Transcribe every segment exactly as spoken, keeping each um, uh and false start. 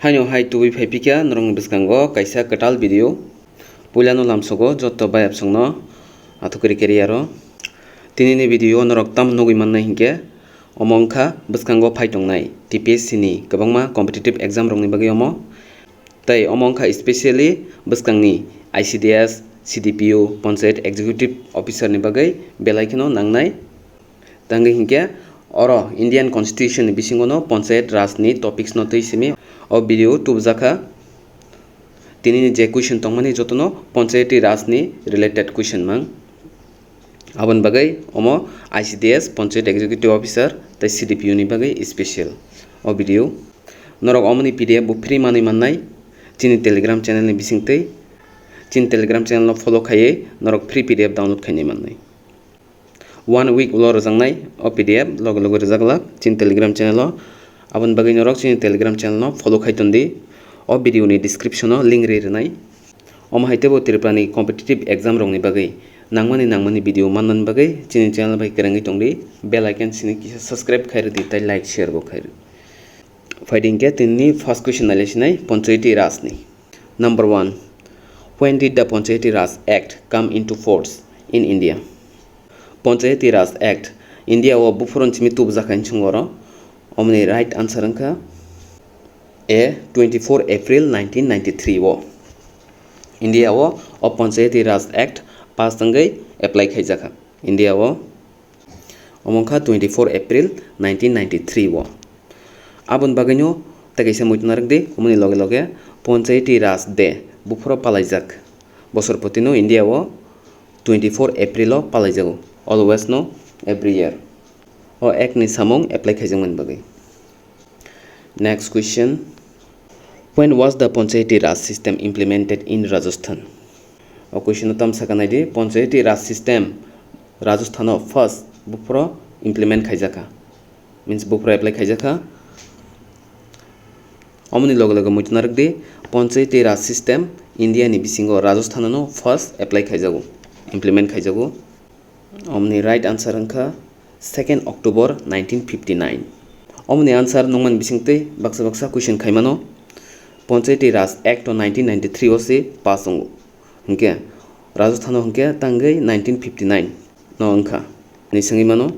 Haino hai tubui phai phikya norokni bwskango kaisa kwtal video. Puilano lamsogo joto bayapsongno athukri keriyaro. Tinini video norok tamo nugui mannai hinkhe, omo wngkha bwskango phai tongnai T P S C ni kwbangma competitive exam rokni bagwi omo. Tei omo wngkha specially bwskangni I C D S, C D P O, Panchayat Executive Officer ni bagwi belai kheno nangnai. Tangwi hinkhe oro Indian Constitution ni bisingono Panchayat Raj ni topics no twi simi o video tubujak kha. Tinini je question tongmani jotono Panchayati Raj ni related question mang. Aboni bagwi omo I C D S, Panchayat Executive Officer tei C D P O ni bagwi special o video. Norok omoni P D F bo free manwi mannai chini Telegram channel ni bisingtwi. Chini Telegram channel no follow khaiwi norok free P D F download khainai mannai. One week ulo rwjaknai o P D F loge loge rwjaglak chini Telegram channel o. Aboni bagwi norok chini Telegram channel no follow khai tondi. O video ni description o link ri rwnai. Omo hai teibo Tripura ni competitive exam rok ni bagwi nangmani nangmani video mannani bagwi chini channel bai kwrwngwi tongdi, bell icon sini kisa subscribe khai rwdi tei like share bo khai rwdi. Phaidi hinkhe tinini first question nai lai sinai Panchayati Raj ni. Number one, when did the Panchayati Raj Act come into force in India? Panchayati Raj Act India o buphuruni simi tubujak hai wngkha oro. Omoni right answer wngkha A, twenty-four April nineteen ninety-three o. India o o Panchayati Raj Act pass wngwi apply khaijakha. India o omo wngkha twenty-four April nineteen ninety-three o. Aboni bagwino tei kaisa muitu narwkdi, omoni loge loge Panchayati Raj Day buphuro palaijak. Bosor protino India o twenty-four April o palaijago, always no, every year. O act ni samung apply khaijakmani bagwi. Next question, when was the Panchayati Raj system implemented in Rajasthan? O question no tam saka naidi, Panchayati Raj system Rajasthan o first buphuro implement khaijakha, means buphuro apply khaijakha. Omoni loge loge muitu narwkdi, Panchayati Raj system India ni bisingo Rajasthan no first apply khaijago, implement khaijago. Omoni right answer wngkha second October nineteen fifty-nine. Omoni answer nungmani bisingtwi baksa baksa question khaimano. Panchayati Raj Act o nineteen ninety-three o se pass wngo. Hinkhe Rajasthan o hinkhe tangwi nineteen fifty-nine no wngkha. Ni swngwi mano,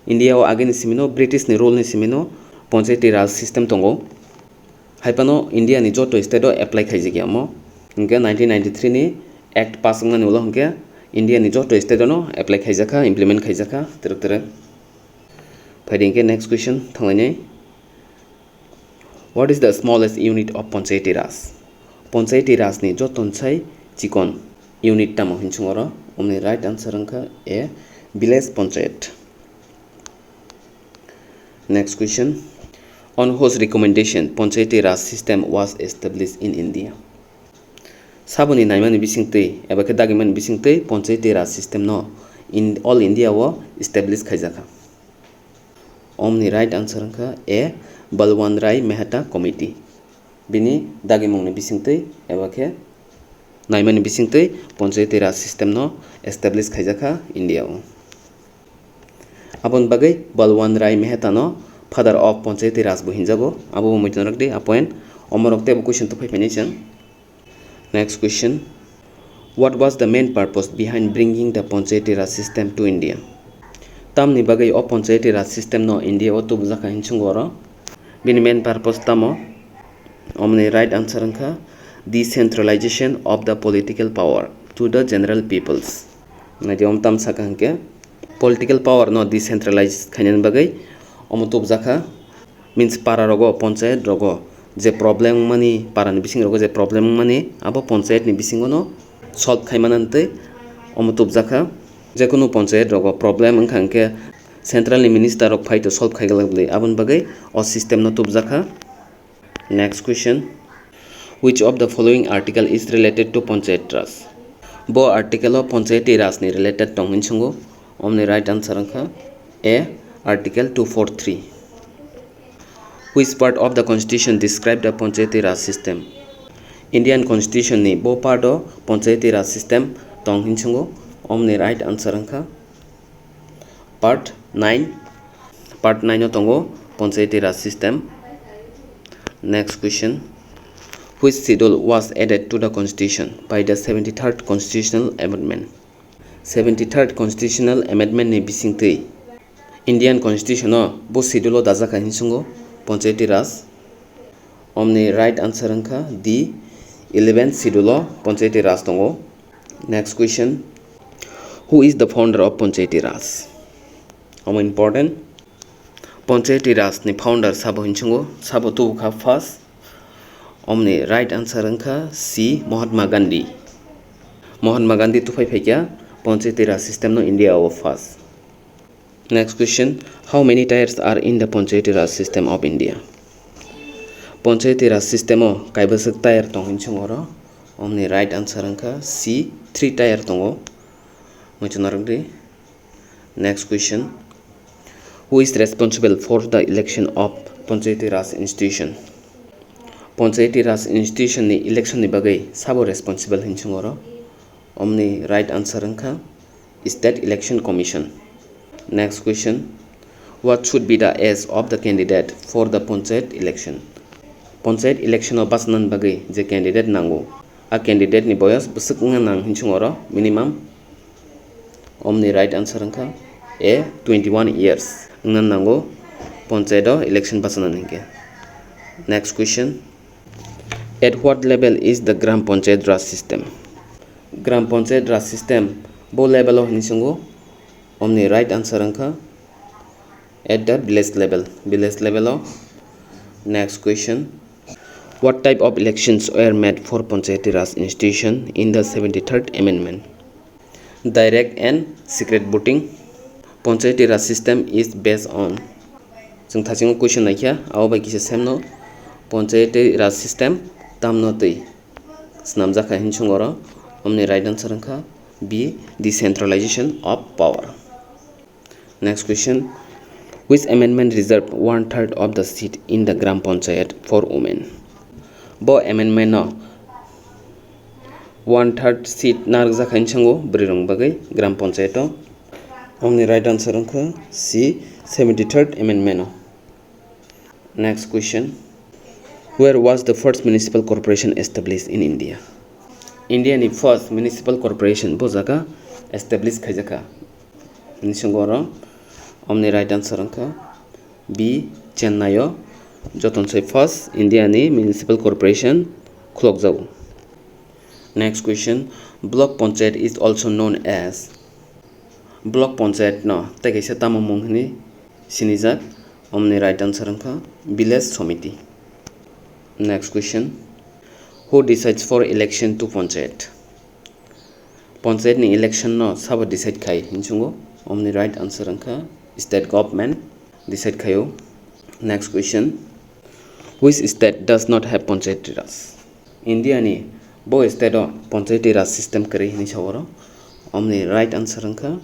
India o agini simino British ni rule ni simino Panchayati Raj system tongo. Hai phano India ni joto state o apply khaijakya omo. Hinkhe nineteen ninety-three ni act pass wngmani ulo hinkhe India ni joto state o no apply khaijakha, implement khaijakha, twrwk twrwk. Phaidi hinkhe next question thanglainai. What is the smallest unit of Panchayati Raj? Panchayati Raj ni joto ni sai chikon unit tamo hinsung oro? Omoni right answer wngkha A, village panchayat. Next question. On whose recommendation Panchayati Raj system was established in India? Saboni naimani bisingtwi eba khe dagimani bisingtwi Panchayati Raj system no in all India o establish khaijakha? Omni right answer wngkha A, Balwant Rai Mehta Committee. Bini dagimungni bisingtwi eba khe naimani bisingtwi Panchayati Raj system no establish khaijakha India o. Aboni bagwi Balwant Rai Mehta no Father of Panchayati Raj bo hinjago. Abo bo muitu narwkdi, a point. Omorok teibo question tubui phainai chwng. Next question. What was the main purpose behind bringing the Panchayati Raj system to India? Tamni bagwi o Panchayati Raj system no India o tubujakha hinsung oro? Bini main purpose tamo? Omni right answer wngkha decentralization of the political power to the general peoples. Naidi om tam saka hinkhe political power no decentralize khainani bagwi omo tubujakha. Means para rogo, panchayat rogo je problem wngmani, para ni bising rogo je problem wngmani, abo panchayat ni bisingo no solve khaimani tei omo tubujakha. Jekunu panchayat rogo problem wngkha hinkhe central ni minister rok phai to solve khaiglak bwlwi, aboni bagwi o system no tubujakha. Next question. Which of the following article is related to Panchayat Raj? Bo article o Panchayati Raj ni related tong hinsungo. Omni right answer wngkha A, Article two four three. Which part of the constitution describe the Panchayati Raj system? Indian Constitution ni bo part o Panchayati Raj system tong hinsungo. Omni right answer wngkha part nine. Part nine o tongo Panchayati Raj system. Next question. Which schedule was added to the constitution by the seventy-third constitutional amendment? Seventy-third constitutional amendment ni bisingtwi Indian constitution o bo schedule o dajak hai hinsungo Panchayati Raj. Omni right answer wngkha D, eleventh schedule o Panchayati Raj tongo. Next question. Who is the founder of Panchayati Raj? Omo important. Panchayati Raj ni founder sabo hinsungo, sabo tubukha first? Omni right answer wngkha C, Mahatma Gandhi. Mahatma Gandhi tuphai phaikha Panchayati Raj system no India o first. Next question. How many tiers are in the Panchayati Raj system of India? Panchayati Raj system o kaibwswk tier tong hinsungo oro? Omni right answer wngkha C, three tier tongo. Muchunarok di. Next question. Who is responsible for the election of Panchayati Raj institution? Panchayati Raj institution ni election ni bagwi sabo responsible hinsungo oro? Omni right answer wngkha State Election Commission. Next question. What should be the age of the candidate for the Panchayat election? Panchayat election o bachanani bagwi je candidate nango, a candidate ni boyos bwswk wngna nang hinsungo oro minimum? Omni right answer wngkha A, twenty-one years wngna nango Panchayat o election bachanani hinkhe. Next question. At what level is the Gram Panchayat Raj system? Gram Panchayat Raj system bo level o hinwi swngo. Omni right answer wngkha at the village level, village level o. Next question. What type of elections were made for Panchayati Raj institution in the seventy-third amendment? Direct and secret voting. Panchayati Raj system is based on. Chwng thasingo question naikha, abo bai kisa semno. Panchayati Raj system tamno twi swnamjakha hinwi swngo oro. Omni right answer wngkha B, decentralization of power. Next question. Which amendment reserved one third of the seat in the Gram Panchayat for women? Bo amendment no one third seat narwkjak hai swngo bwrwi rok bagwi Gram Panchayat o. Omni right answer wngkha C, seventy-third amendment o. Next question. Where was the first municipal corporation established in India? India ni first municipal corporation bo jaga establish khaijakha. Hinwi swngo oro. Omni right answer wngkha B, Chennai o joton se first India ni municipal corporation khulokjago. Next question. Block Panchayat is also known as. Block Panchayat no tei kaisa tamo mung hinwi sinijak? Omni right answer wngkha village somiti. Next question. Who decides for election to Panchayat? Panchayat ni election no sabo decide khai hinwi swngo? Omni right answer wngkha state government decide khaio. Next question. Which state does not have Panchayati Raj? India ni bo state o Panchayati Raj system kwrwi hinwi sa oro? Omni right answer wngkha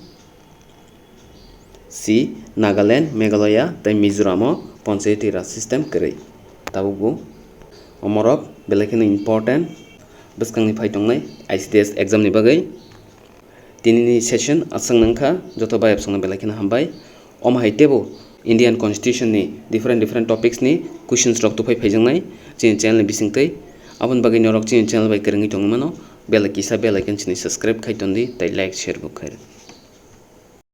C, Nagaland, Meghalaya tei Mizoram o Panchayati Raj system kwrwi. Tabukbo omorok belai kheno important bwskangni phai tongnai I C D S exam ni bagwi. Tinini session aswk nangkha, joto bai absongno belai kheno hambai. Omo hai teibo Indian Constitution ni different different topics ni questions rok tuphai phaijaknai chini channel ni bisingtwi. Aboni bagwi norok chini channel bai kwrwngwi tongwi mano, bell kisa bell icon chini subscribe khai tondi tei like share bo khai.